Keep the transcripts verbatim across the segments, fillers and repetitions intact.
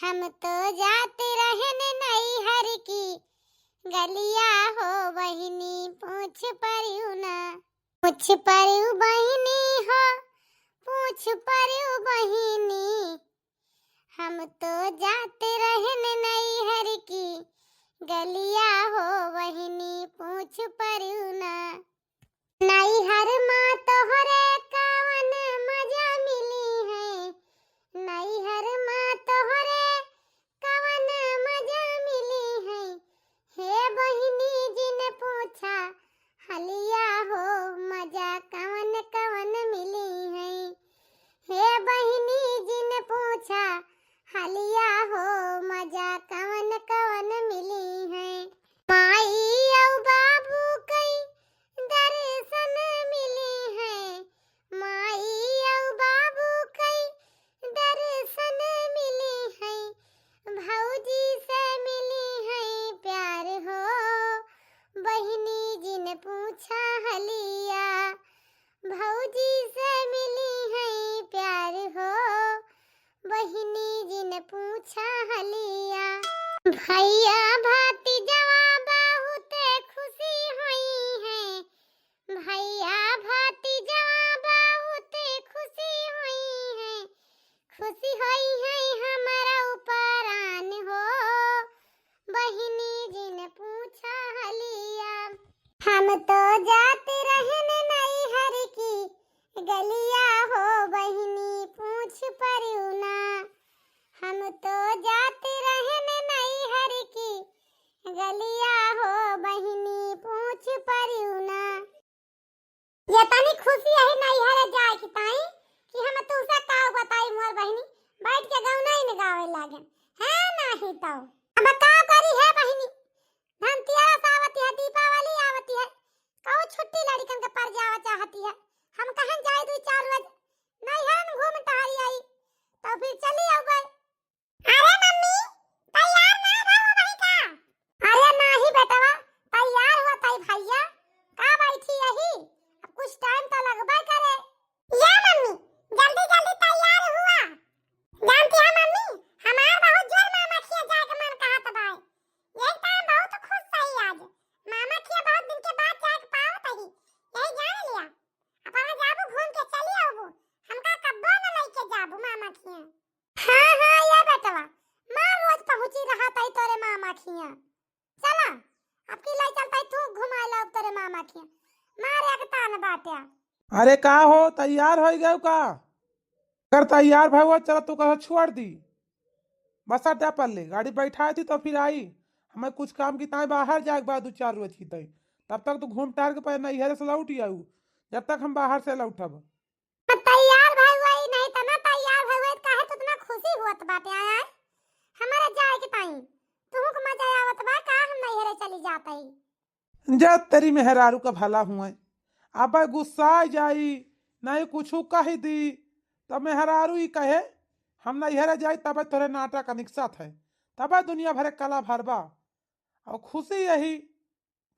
हम तो जात रहन नैहर की गलिया हो बहिनी, पूछ परिउ ना। पूछ परिउ बहिनी हो, पूछ परिउ बहिनी। हम तो जात रहन नैहर की गलिया हो बहिनी, पूछ परिउ ना। नैहर मा तोहरे कवन मजा मिली है, नैहर मा तोहरे कवन मजा मिली है। हे बहिनी जिन पूछा हलिया हो, मजा कवन कवन मिली है। हे बहिनी जिन पूछा हलिया हो, मजा कवन कवन मिली है। माई अउ बाबू कई दर्शन मिली है, माई अउ बाबू कई दर्शन मिली है, भौजी से मिली है प्यार हो, बहिनी जिन पूछा हलिया, भौजी से मिली है प्यार हो, बहिनी जिन पूछा हलिया। भैया भतीजवा बहुत खुशी होई है, भैया भतीजवा बहुत खुशी होई है, खुशी होई है हमारा ऊपरान हो, बहिनी जिन पूछा हलिया। हम तो जात रहन नैहर की गलिया हो बहिनी, पूछ परिउ ना। हम तो जात रहन नैहर की गलिया हो बहिनी, पूछ परिउ ना। ये तनी खुशी यही नैहर जाए की ताई कि हम तुमसे का बताई मोर बहिनी, बैठ के गौना ही न गावे लागन, है नाही तो। अब का करी है बहिनी, धनतेरस आवती है, दीपावली आवती है, कहू छुट्टी लड़िकन के पड़ जावा चाहती है। हम कहन जाई दुइ चार रोज नैहरन घूम टहरी आई, तो फिर चली आउबे। अरे मम्मी, तैयार ना भवा भाई का? अरे नाही बेटवा, तैयार हुआ ताई भैया, का बैठी यही, अब कुछ टाइम तो लगबे करे। या मम्मी, जल्दी जल्दी तैयार हुआ। जानती है मम्मी, हमार बहुत जोर मामा खिया जाए के मन कहत बाय। यही तो हम बहुत खुश हई आज। मामा खिया बहुत दिन के बाद जाए के पावत हई। यही जान लिया। अपना जाबू घूम के चली आबू। हमका कब्बो न लेके जाबू मामा खिया। हाँ, हाँ, या बेटवा, माँ रोज पहुँची रहत हई तोरे मामा खिया। चला, अब की लाई चलता है, तू घुमाए लाओ तोरे मामा के। मारे एक तान बाट्या। अरे का हो, तैयार हो गए का? अगर तैयार भए हुआ, चला तू कहा छोड़ दी। बस अड्डा पर ले गाड़ी बैठाए दी तो फिर आई। हमें कुछ काम की ताई बाहर जाए के बाद दो चार रोज की ताई। तब तक तू घूम टहर के पहले नैहरे से लौट ही आऊ, जब तक हम बाहर से लौटब। तैयार भए हुआ ही नहीं, तना तैयार भए हुआ ही, काहे तू इतना खुशी हुआ बाटे आया है? हमारे जाए के ताई तुहू को मजा आवत बा का? हम नैहरे चली जात ही। जा तेरी मेहरारू का भला हुए, अब गुस्सा जाई, नहीं कुछ कह दी, तब मेहरारू ही कहे, हम नैहरे जाई, तब तोरे नाटक निकसत है, तब दुनिया भरे कला भरबा। और खुशी यही,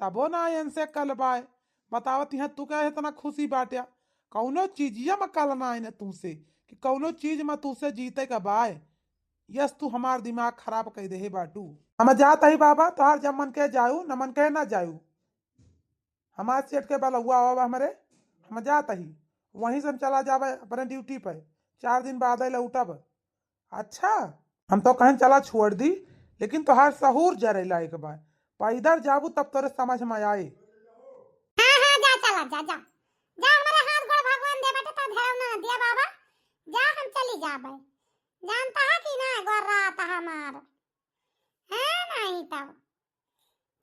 तबो ना इनसे कल बाय। बतावत यहाँ तू क्या इतना खुशी बाट्या, कौनो चीजिया में कल ना आइन तुमसे कि कौनो चीज में तुमसे जीते का बाय। यस, तू हमार दिमाग खराब कर दे बाटू। हम जात ही बाबा, तोहार जब मन के जाऊ, न मन के ना जाऊ। हमार सेठ के बलौआ आवा हमरे, हम जात ही, वहीं से हम चला जाबे अपने ड्यूटी पे। चार दिन बाद लौटब। अच्छा, हम तो कहें चला छोड़ दी, लेकिन तोहार सहूर जरे लायक बा। पैदल जाबू तब तोरे समझ में आए। हाँ, हाँ, जा, चला, जा, जा। जा, हमारे हाथ गोड़ भगवान दे बाटे, तो धरम ना दिया बाबा। जा, हम चली जाबे। जानता है कि ना, गोर रात हमार। हाँ, नहीं तब।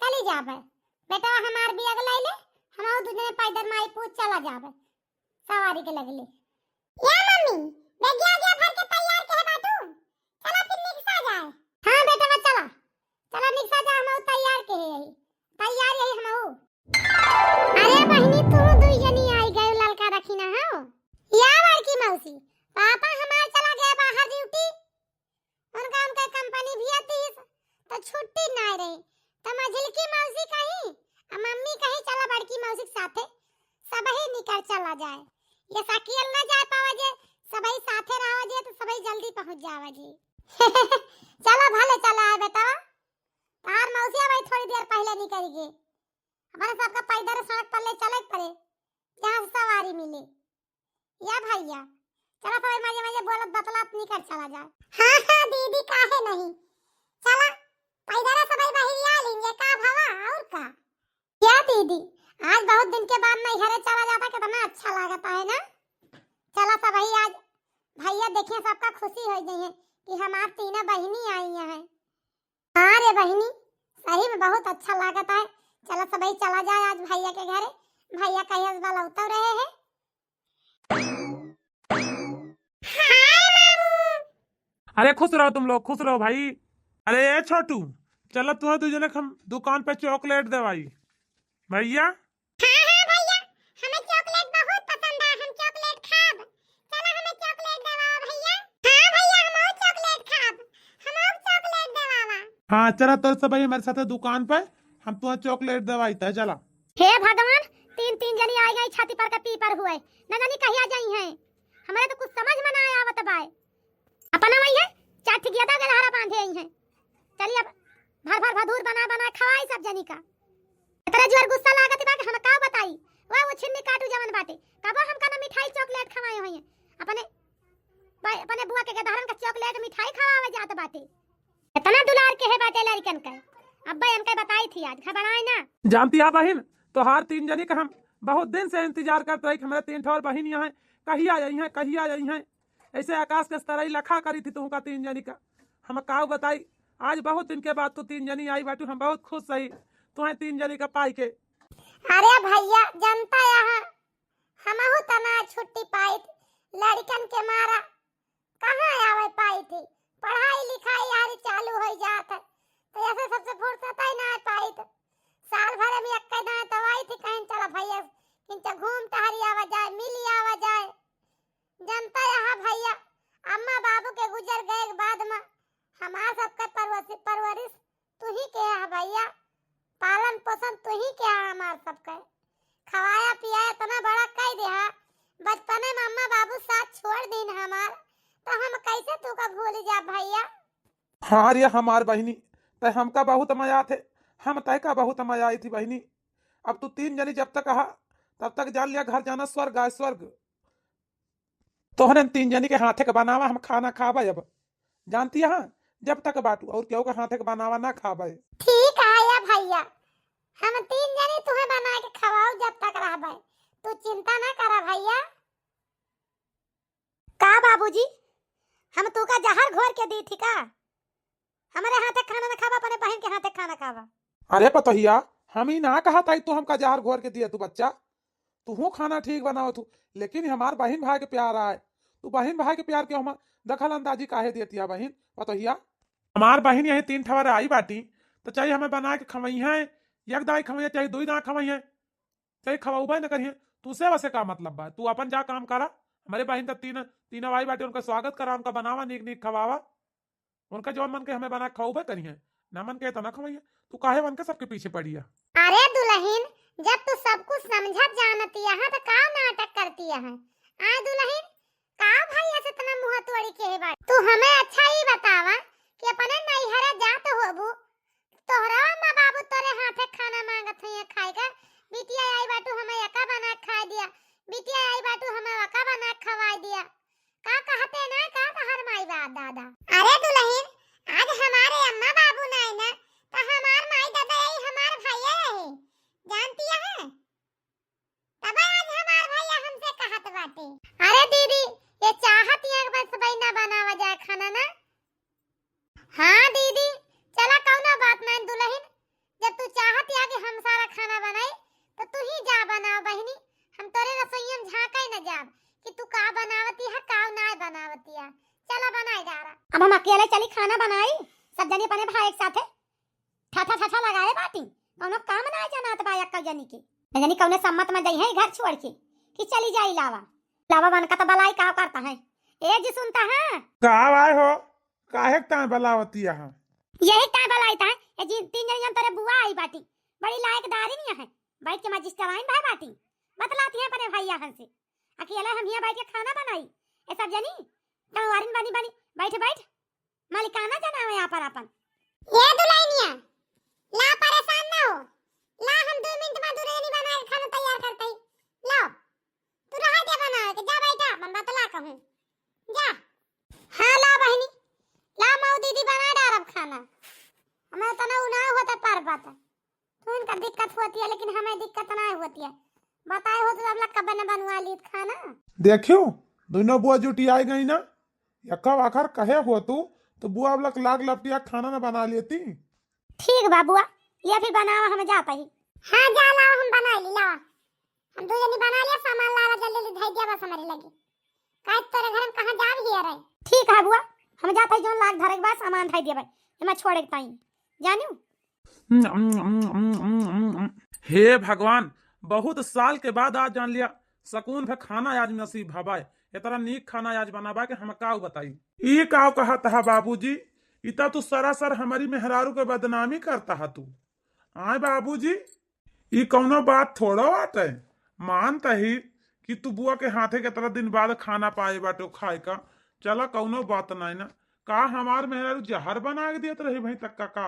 चली जाबे। बेटवा हमार बैग लाई ले, हम दू जने पैदल माई पूछ चला जाबे। सवारी के लगले। या मम्मी, बैगिया उगिया भर के तैयार के है बाटू? चला फिर निकसा जाए। हाँ बेटवा चला। चला निकसा जा, हम तैयार के है यही। तैयार यही हम। अरे बहिनी, तू दुई जनी आई गए ललका रखी ना हो। या बड़की मौसी, पापा हमार चला गए बाहर ड्यूटी। उनका, उनका कंपनी भी आती है, तो छुट्टी ना रही। तो मझिलकी मौसी कही, आ मम्मी कही, "चला बड़की मौसी के साथे, सबही निकर चला जाए। ये साकियल ना जाए पावा जे, सबही साथे रहा जे, तो सबही जल्दी पहुँच जावा जी।" चला भले चला है बेटा, तार मौसिया भाई थोड़ी देर पहले निकल गए। हमारे सबका पैदल सड़क पर ले चले के पड़े, जहाँ से सवारी मिले। या भैया, चला सबै मजे मजे बोलत बतलात निकल चला जाए। हाँ हाँ दीदी, काहे नहीं, चला पैदल सबै बहिरिया लेंगे का भवा, और का। क्या दीदी, आज बहुत दिन के बाद नैहरे चला जाता, कितना अच्छा लागता है ना। चला सबही आज भैया देखिए, सबका खुशी हो गई है कि हमार तीनों बहिनी आई हैं। हाँ रे बहिनी, सही में बहुत अच्छा लागता है। चला सबही चला जाए आज भैया के घरे, भैया कहिया से बलौतौ रहे हैं। हाय मामू। अरे खुश रहो तुम लोग, खुश रहो भाई। अरे ए छोटू, चलो तुम्हें दू जने के हम दुकान पे चॉकलेट देवाई। भैया। हाँ हाँ भैया, हमें चॉकलेट बहुत पसंद है, हम चॉकलेट खाब। चलो हमें चॉकलेट देवाओ भैया। हाँ भैया, हम और चॉकलेट खाब, हम और चॉकलेट देवावा। हाँ चला, तोर सबही हमारे साथ दुकान पे, हम तुम्हें चॉकलेट देवाई ता, चला। हे भगवान, तीन तीन जनी आई गई छाती पर का पीपर हुए, न जानी कहिया जाई हैं। हमारे तो कुछ समझ में ना आवत बाय। अपना वही है, चार ठे गेदा गलहरा बांधे आई हैं। चलिए अब भर भर भदूर बना बना खवाई सब जनी का। इतना जोर गुस्सा लागत बा कि हम का बताई। वह वो छिन्नी काटू जवन बाटे, कबो हमका ना मिठाई चॉकलेट खवाए होइए। अपने भाई, अपने बुआ के गदहरन का चॉकलेट मिठाई खवावे जात बाटे। इतना दुलार के है बाटे लड़कन का। अब्बा इनका बताई थी आज, घबराए ना। जानती है बहिन, तोहार तीन जनी का हम बहुत दिन से इंतजार करत रही कि हमारे तीन ठो और बहिन यहाँ हैं, कहिया आई हैं, कहिया आई हैं। ऐसे आकाश के तरह लखा करी थी तुमका तीन जनी का। हम का बताई, आज बहुत दिन के बाद तू तीन जनी आई बाटू, हम बहुत खुश रही तुम्हें तीन जनी का पाई के। अरे भैया, जनता यहाँ हमहू तना छुट्टी पाइत, लड़कन के मारा कहाँ आवे पाई थी, पढ़ाई लिखाई यारी चालू हो जात है, तो ऐसे सबसे फुर्सत ही ना पाई थी। साल भर में एक दाएं तो आई थी, कहीं चला भैया, किंचा घूम टहरी आवा जाए, मिली आवा जाए। जनता यहाँ भैया, अम्मा बाबू के गुजर गए के बाद में हमार सबके परवरिश, परवरिश तू ही के है भैया, पालन पोषण तू ही के है हमार सबके, खवाया पियाया इतना बड़ा कई देहा, बचपने में अम्मा बाबू साथ छोड़ दीन हमार, तो हम कैसे तू का भूल जा भैया। हाँ रे हमार बहिनी, तै हमका बहुत मया थे, हम तै का बहुत मया आई थी बहिनी। अब तू तीन जनी जब तक आहा, तब तक जान लिया घर जाना स्वर्ग आए स्वर्ग। तोहरे तीन जनी के हाथे के बनावा हम खाना खाबे अब, जानती है, जब तक बाटू और केहू के हाथे के बनावा ना खाबे। ठीक है या भैया, हम तीन जनी तुम्हें बना के खवाओ जब तक रहबे, तू चिंता ना करा भैया। का बाबूजी, हम तू का जहर घोर के दी थी का? हमारे हाथे खाना ना खाबा, अपने बहन के हाथे खाना खाबा। अरे पतोहिया, हम ही ना कहा था तू हमका जहर घोर के दिया तू बच्चा, तू हूँ खाना ठीक बनावत हूँ, लेकिन हमार बहिन भाई के प्यार आए, तू बहिन भाई के प्यार के हम दखल अंदाजी काहे देती है बहिन पतोहिया? हमार बहिन यही तीन ठवर आई बाटी, तो चाहे हमें बना के खवई है, एक दाई खवई है, चाहे दुई दाई खवई है, चाहे खवाऊबे न करिए, तू से वसे का मतलब बा? तू अपन जा काम करा, हमारे बहिन तो तीन, तीनों आई बाटी, उनका स्वागत करा, उनका बनावा, नीक नीक खवावा। उनका जौन मन के हमें बना के खवाबे करिहे, ना मन के तो ना खवाइए। तू काहे मन के सबके पीछे पड़ी है? अरे दुलहिन, जब तू सब कुछ समझत जानती है तो का नाटक करती है? आय दुलहिन, का भैया से इतना मुँह तोड़ी के है बाड़ी? तू हमें अच्छा ही बतावा कि अपने नैहरे जात होबू, तोहरा अम्मा बाबू तोरे हाथे खाना मांगत हुई खाए का, बिटिया आई बाटू हमें एका बना के खाए दिया, बिटिया आई बाटू हमें वका बना के खवाए दिया। का कहते ना का तहर माई बाप दादा। अरे दुलहिन, आज हमारे अम्मा बाबू नाई ना, तो हमार माई दादा यही हमार भैया रहे, जानती है? तब आज हमार भैया हमसे कहत बाटे। अरे दीदी, ये चाहत या बस भाई ना बनावा जाए खाना ना। हाँ दीदी, चला कौनो बात नहीं दुलहिन, जब तू चाहत या कि हम सारा खाना बनाई, तो तू ही जा बनाओ बहिनी, हम तोरे रसोईया में झांके न जाब कि तू का बनावती है, का ना बनावती है। चला बनाए डारा। अब हम अकेले चली खाना बनाई, सब जनी अपने भाई के साथे ठा ठा ठा ठा लगाए बाटी, कौनो काम ना जनात बा एक्का जनी के। न जनी कौने सम्मत में जइहे घर छोड़ के कि चली जाई लावा। लावा मन का तो बलाई का करता है। ए जी सुनता है? का आए हो? काहे ताए बलावती यहाँ? यही ताए बलाई ताए। ए जी तीन जनी जन तेरे बुआ आई बाटी, बड़ी लायकदारिन यहाँ है, बैठ के मजिस्टराइन भाई बाटी, बतलाती है अपने भैया हन से। अकेले हम यहाँ बैठ के खाना बनाई, ए सब जनी कंवारिन बनी बनी, बैठ बैठ। मलिकाना जनावे आपन आपन। ये दुल्हनिया, ला परेशान ना हो, ला हम दो मिनट में दूध जनी बना के खाना तैयार करते ही। ला, तू रहा दे बनावे के, जा बैठा अपन बतला कहूँ, जा। हाँ ला बहिनी, ला मऊ दीदी बना डारब खाना, हमें तना उना होता पर बात। तू इनका दिक्कत होती है, लेकिन हमें दिक्कत ना होती है। बताए हो तो अब लग कब न बनवा लीत खाना। देखियो, दोनों बुआ जुटी आई गई ना, यक्का आखर कहे हो तू, तो बुआ अब लग लाग लपटिया खाना न बना लेती। ठीक बा बुआ, ये फिर बनावा, हम जाता ही। हाँ जा लाओ, हम बना ली लाओ, हम दो जनी बना लिया, सामान लावा जल्दी जल्दी धई दिया बस हमारे लगे। काहे तोरे घर में कहाँ जाब हिया रहे। ठीक है बुआ, हम जाता ही, जोन लाग धरे के बाद सामान धई दिया भाई, एमा छोड़े के ताई, जानियो। हे भगवान, बहुत साल के बाद आज जान लिया, सकून भे खाना आज नसीब भवाए। इतना नीक खाना आज बनाबा के हम काउ बताई। ई काउ कहत हा बाबूजी, इता तू सरासर हमारी मेहरारू के बदनामी करता हा तू। आए बाबूजी, ई कौनो बात थोड़ो बाटे। मानता ही कि तू बुआ के हाथे के इतना दिन बाद खाना पाए बाटे खाए का। चला कौनो बात नाई ना। का हमार मेहरारू जहर बना के देत रही भाई तक का, का?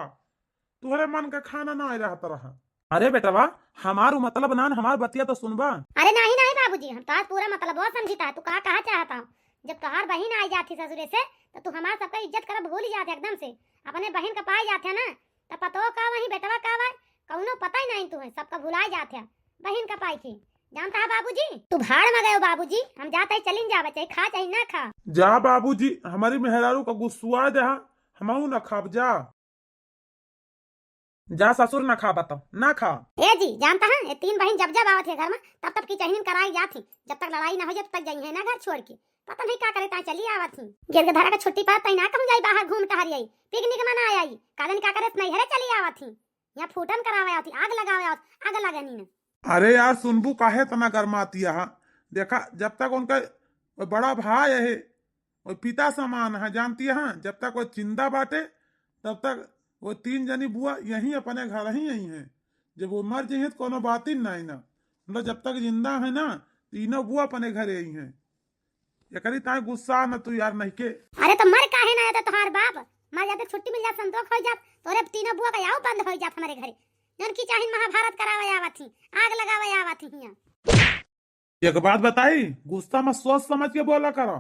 तुहरे मन का खाना ना आए रहत रहा। अरे बेटवा, हमार उ मतलब नान, हमार बतिया तो सुनबा। अरे नाही नाही बाबूजी, हम तोहार पूरा मतलब बहुत समझिता है, तू का कहा चाहता हूँ। जब तोहार बहिन आई जाती ससुरे से, तो तू हमार सबका इज्जत करब भूल जाते एकदम से। अपने बहिन का पाई जाते ना, तो पतो का वही बेटवा का बा, कौनो पता ही नहीं तू है, सबका भुलाई जाते। बहिन का पाई थी, जानता है बाबूजी, तू भाड़ में गयो बाबूजी, हम जाते ही चलिन जावे, चाहे खा चाहे ना खा। जा बाबूजी, हमारी मेहरारू का गुस्सुआ दे, हमहू ना खाब जा। जा ससुर, ना खाबा तो ना खा। ए जी, जानता है, ये तीन बहिन जब जब आवत है घर में, तब तब की चहनिन कराई जात ही। जब तक लड़ाई ना हो जाए, तब तक जाई है ना घर छोड़ के। पता नहीं का करे, ताई चली आवत ही। गिर के धरा के छुट्टी पर तई ना कहूँ जाई बाहर घूम टहरी आई, पिकनिक मना आई, का जानी का करे, नहीं हरे चली आवत ही। यहाँ फूटन करावे आवत ही, आग लगावे आवत, आग लगे नी ना। अरे यार, सुनबू काहे तना गरमाती है? देखा, जब तक उनका बड़ा भाई है, वो पिता समान है, जानती है, जब तक वो जिंदा बाटे, तब तक वो तीन जनी बुआ यहीं अपने घर ही यहीं हैं। जब वो मर जइहें तो कोनो बात ही नहीं ना, मतलब जब तक जिंदा है ना, तीनों बुआ अपने घरे आई हैं। एकरी ताई गुस्सा न तू यार नहीं के। अरे तो मर काहे ना जाता तोहार बाप? मर जाते छुट्टी मिल जात, संतोष हो जात, तोरे तीनों बुआ का याव बंद हो जात हमारे घरे। जौन की चाहिन महाभारत करावे आवत ही, आग लगावे आवत ही हियां। एक बात बताई, गुस्सा में सोच समझ के बोला करो।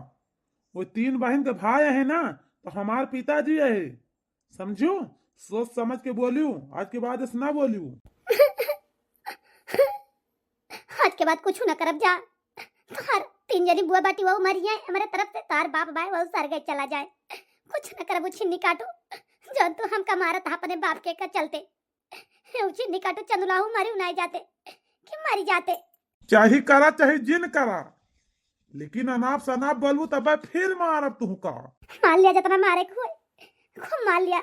वो तीन बहन के भाई है ना, तो हमार पिताजी है, समझो, सोच समझ के बोलियो, आज के बाद ऐसे ना बोलियो। आज के बाद कुछ ना करब जा। तोहार तीन जनी बुआ बाटी, वो मरी है, हमारे तरफ से तोहार बाप बाय, वो सरगे चला जाए। कुछ ना करब, उ छिन्नी काटू, जौन तू हमका मारत हा अपने बाप के का चलते। उ छिन्नी काटू चंदुलाहू मरी उनाई जाते, कि मरी जाते। चाहे करा, चाहे जिन करा, लेकिन अनाप शनाप बोलबू तब फिर मारब तुहका। मार लिया, जितना मारे के होए, खूब मार लिया,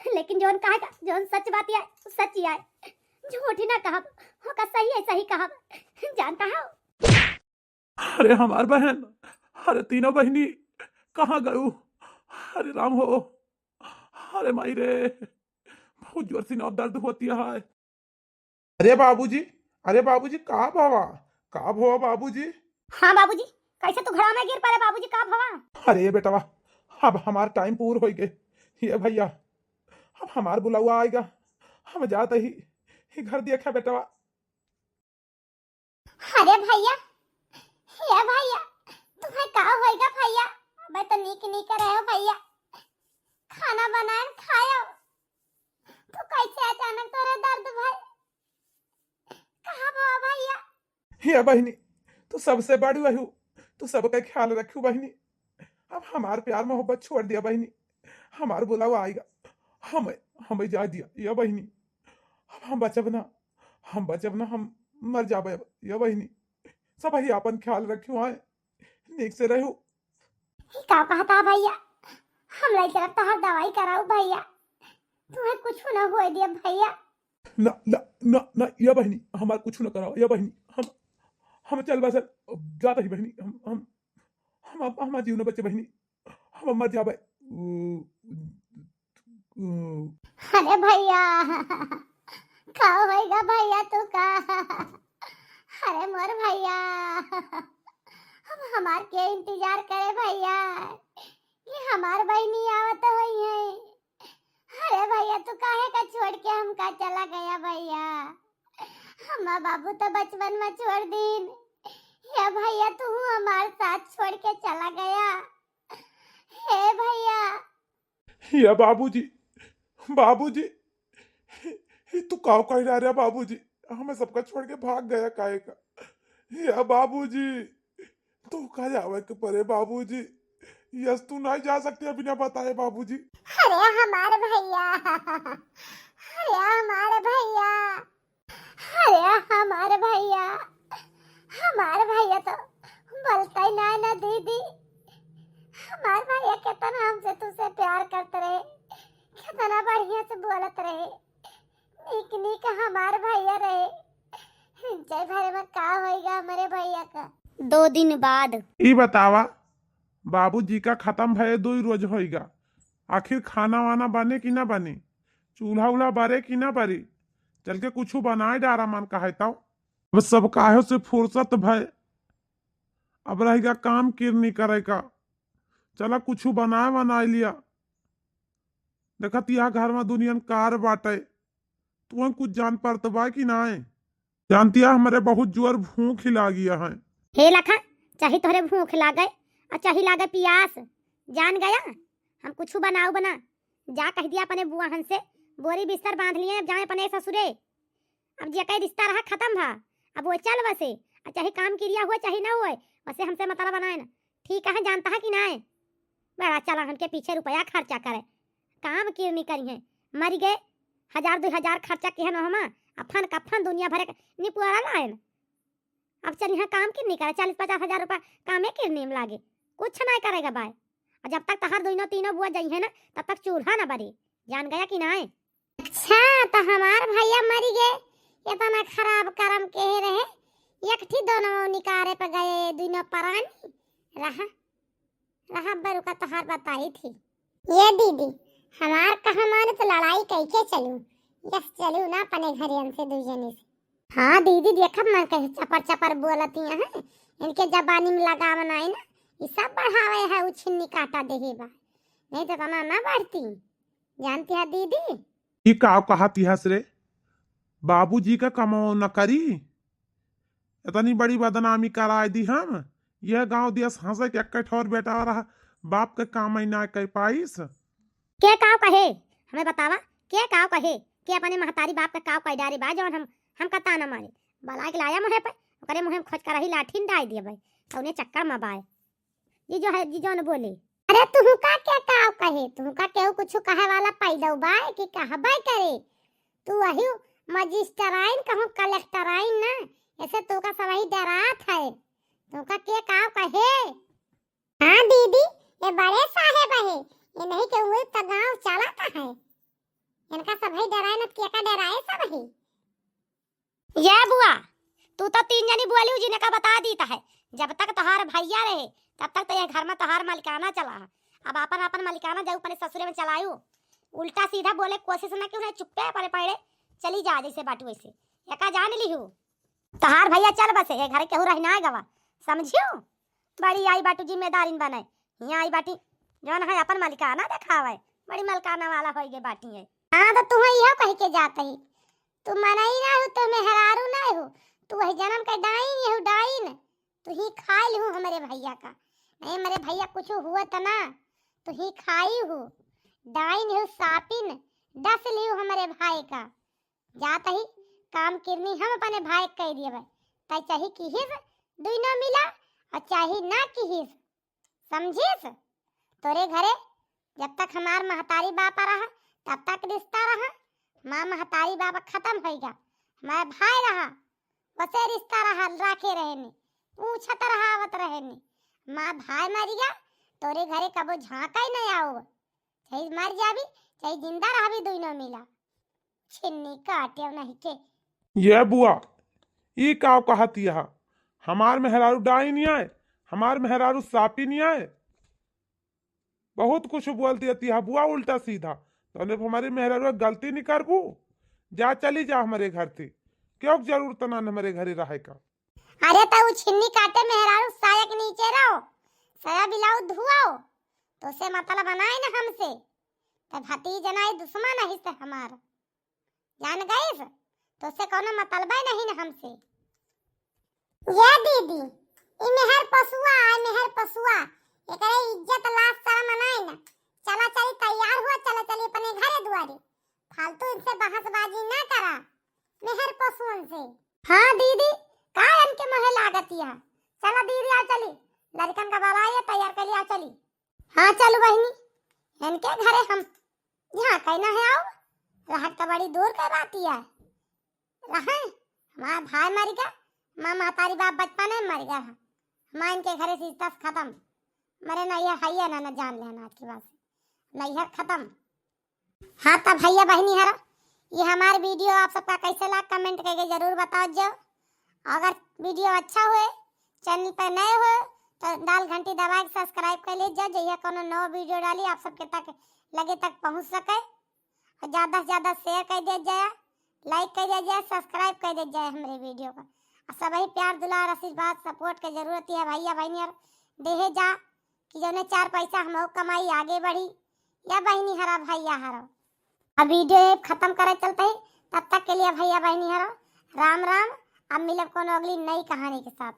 लेकिन जौन कहा का, जौन सच बात आए, सच ही आए, झूठी ना कहब, होका सही है, सही कहब, जानता हो। अरे हमार बहन, अरे तीनों बहिनी कहाँ गयू? अरे राम हो, अरे माई रे, बहुत जोर से ना दर्द होती है। अरे बाबूजी, अरे बाबूजी, का भवा, का भवा बाबूजी? हाँ बाबूजी, कैसे तू घड़ा में गिर पड़े बाबूजी, का भवा? अरे बेटवा, अब हमार टाइम पूर हो गए। ये भैया, अब हमार बुलावा आएगा, हम जाते ही, ही घर देखा बेटवा। अरे भैया, हे भैया, तुम्हें का होएगा भैया? अबे तो नीक नीक रहे हो भैया, खाना बनाए खायो, तो कैसे अचानक तोरे दर्द भाई? कहाँ बा भैया? हे बहिनी, तू सबसे बड़ी बहू, तू सबका ख्याल रखू बहिनी। अब हमार प्यार मोहब्बत छोड़ दिया बहिनी, हमार बुलावा आएगा, हम, हमें जा दिया ये बहिनी। अब हम बचब ना, हम बचब ना, हम मर जाबे अब ये बहिनी। सब ही आपन ख्याल रखियो, आए नीक से रहो। ई का कहता भैया? हमरा तरफ तोहार दवाई कराऊ भैया, तुम्हें कुछ ना होए दिया भैया। ना ना ना ना, या बहिनी, हमार कुछ ना कराओ या बहिनी। हम हम चल बस, जाता ही बहिनी, हम हम हम अब हमार जीव न बचे बहिनी, हम मर जाबे। उ, उ। अरे भैया, का होएगा भैया तू का? अरे मोर भैया, हम हमार के इंतजार करे भैया, ये हमार बहिनी आवत होई है। अरे भैया, तू काहे का छोड़ के हमका चला गया भैया? हमार बाबू तो बचपन में छोड़ दीन। या भैया, तू हमार साथ छोड़ के चला गया। हे भैया। या बाबूजी, बाबूजी, ये तू काव कह रहा रे बाबूजी? हमें सबका छोड़ के भाग गया काहे का? या बाबूजी, तो का जावे के परे बाबूजी? यस, तू नहीं जा सकते बिना बताए बाबूजी। अरे हमारे भैया, अरे हमारे भैया, अरे हमारे भैया, हमारे भैया तो बोलता ही ना, ना दीदी। हमारे भैया कितना हमसे तुझसे प्यार करते रहे, कितना बढ़िया से बोलत रहे, नीक नीक हमार भैया रहे। जय भरे में का होइगा हमरे भैया का। दो दिन बाद। ई बतावा, बाबूजी का खत्म भये दो ही रोज होइगा, आखिर खाना वाना बने कि ना बने, चूल्हा उल्हा बरे कि ना बरे, चल के कुछ बनाए डारा मन कहे तौ। अब सब काहे से फुर्सत भय, अब रहिगा काम किरनी करे का। चला कुछ बनाए बनाए लिया। देखत यह घर में दुनियन कार बाटे, तुहन कुछ जान परत बा कि नाय? जानतिया हमरे बहुत जोर भूख ही लागिया है। हे लखा, चाही तोहरे भूख लागे और चाही लागे पियास, जान गया, हम कुछ बनाऊ बना। जा कह दिया अपने बुआहन से, बोरी बिस्तर बांध लिए, अब जाए अपने ससुरे। अब जेकर रिश्ता रहा खत्म भा, अब वो चल बसे, और चाहे काम किरिया हुए चाहे ना हुए, बसे हमसे मतलब बनाए ना। ठीक है, जानता है कि नाय? बड़ा चला हमके पीछे रुपया खर्चा करे, काम किरनी करी है, मरी गए, हजार दो हजार खर्चा किहन हमा, अफन कफन दुनिया भरे के निपुआरा लायन। अब चल यहाँ काम किरनी करे, चालीस पचास हजार रुपया कामे किरनी में लागे, कुछ नाय करेगा बाय। और जब तक तहार दुइनो तीनों बुआ जइहे ना, तब तक चूल्हा ना बरे, जान गया कि नाय? अच्छा, तो हमार भैया मरी गए, इतना खराब करम के रहे, एक ठी दोनों निकारे पे गए, दुइनो परानी रहा। रहा बरु का तोहार बताई थी। ये दीदी, हमार कहा माने तो लड़ाई कई के चलू, यस चलू ना अपने घरे हमसे दुई जने से। हाँ दीदी, देखब मन कैसे चपर चपर बोलती हैं, इनके जबानी में लगाव नाई ना, ये सब बढ़ावे है, उछिन्नी काटा देहे बा, नहीं तो इतना ना बढ़ती, जानती है दीदी। ई का कहत हस रे? बाबूजी का कमाओ न करी? इतनी बड़ी बदनामी कराए दी हम। यह गांव देश हंसे के एक ठोर बेटा रहा, बाप के काम ही ना कर पाइस। के काव कहे? हमें बतावा, के काव कहे? के अपने महतारी बाप के काव कह डारे बा, जौन हम, हमका ताना मारे? बलाय के लाया मुहे पे, ओकरे मुहे में खोज करही लाठी न डाल दिए भाई, कौने चक्कर में बाय। जीजो है, जीजो न बोले। अरे तुहका के काव कहे? तुहका केहू कुछ कहे वाला पैदा बा कि कहबे करे? तू वही मजिस्टराइन कहूँ कलेक्टराइन ना, ऐसे तू का सबही डरात है। तुहका के काव कहे? हाँ दीदी, ये बड़े साहेब है, ये नहीं के हुए तो गाँव चलता है। इनका सबही डराए न, के का डराए सबही? ये बुआ, तू तो तीन जनी बोली जिनका बता दीत है, जब तक तोहार भैया रहे, तब तक तो यह घर में तोहार मलिकाना चला है। अब आपन आपन मलिकाना जाऊ अपने ससुरे में चलायू। उल्टा सीधा बोले कोशिश न क्यों, नहीं चुप्पे पड़े पड़े चली जा, जैसे बाटू वैसे। एका जान लिहू, तोहार भैया चल बसे, ये घर केहू रही ना गवा, समझियो? बड़ी आई बाटू जिम्मेदारिन बने, यहाँ आई बाटी, जौन है अपन मलिकाना देखावे, बड़ी मलिकाना वाला होई गे बाटी है। हाँ तो तू यह कह के जात ही, तू मनई ना हो, तू मेहरारू ना हो, तू वही जन्म का डाइन हो, डाइन। तू ही खाई लिहू हमरे भैया का, नहीं हमरे भैया कुछ हुआ त ना, तू ही खाई हो, डाइन हो, सापिन, डस लिहू हमरे भाई का। जात ही काम किरनी हम अपने भाई के कह दिए भाई, तै चाही किहिस दुइनो मिला और चाही ना किहिस, समझिस? तोरे घरे जब तक हमार महतारी बाप रहा, तब तक रिश्ता रहा। माँ महतारी बाप खत्म होइगा, हमार भाई रहा, वसे रिश्ता रहा, राखे रहेनी, पूछत रहा, आवत रहेनी। माँ भाई मरिगा, तोरे घरे कबो झांका ही नहीं आओ, चाहे मर जाबी, चाहे जिंदा रहबी, दुइनो मिला। छिन्नी काटे नहीं के। ये बुआ, ई काव कहत यह? हमार मेहरारू डाइन आए, हमार मेहरारू सापिन आए। बहुत कुछ बोल दिया तिहा बुआ उल्टा सीधा। तने हमारी मेहरारू गलती नहीं करबू, जा चली जा हमारे घर से। क्यों जरूरत ना हमारे घरे रहे का? अरे तो उ छिन्नी काटे मेहरारू साया के नीचे रहो, साया ब्लाउज धुआओ। तोसे मतलब बनाए न हमसे, त भतीज नाई दुश्मन अहिस हमार, जान गइस? तोसे कौनो मतलबे नहीं न हमसे। ये दीदी, ई मेहर पसुआ आय, मेहर पसुआ, एकरे इज्जत लाज शरम नाई न। चला चली, तैयार हुआ, चला चली अपने घरे दुआरे, फालतू इनसे बहसबाजी ना करा मेहर पसुअन से। हाँ दीदी, का इनके मुँहे लागत या? चला दीदी, आओ चली, लड़कन का बुलाइए, तैयार कर लिया, आओ चली। हाँ चलू बहिनी, इनके घरे हम यहाँ कहना है आओ, रहत तो बड़ी दूर के बात या। रहे, हमार भाई मर गया, माँ महतारी बाप बचपन में मर गया, हमार इनके घरे से रिश्ता खत्म, मरे ना ये है ना, ना जान लेना आज के बाद से, नैहर खत्म। हाँ, तब भैया बहिनी हरो, ये हमार video आप सबका कैसे लाग, comment करके जरूर बताओ जो। अगर video अच्छा हुए, channel पे नए हुए, तो डाल घंटी दबा के subscribe कर लीजिए, जहिया कोनो नवा video डाली, आप सबके तक, लगे तक पहुँच सके। और ज्यादा से ज्यादा share कर दिया जाए, like कर दिया जाए, subscribe कर दिया जाए हमरे video का। और सबही प्यार दुलार आशीर्वाद support के जरूरत है भैया बहिनी, और देहे जा कि जौने चार पैसा हम कमाई आगे बढ़ी। या बहिनी हरा भैया हरो। अब video ये खत्म करे चलते ही, तब तक के लिए भैया बहिनी हरो राम राम। अब मिलब कोनो अगली नई कहानी के साथ।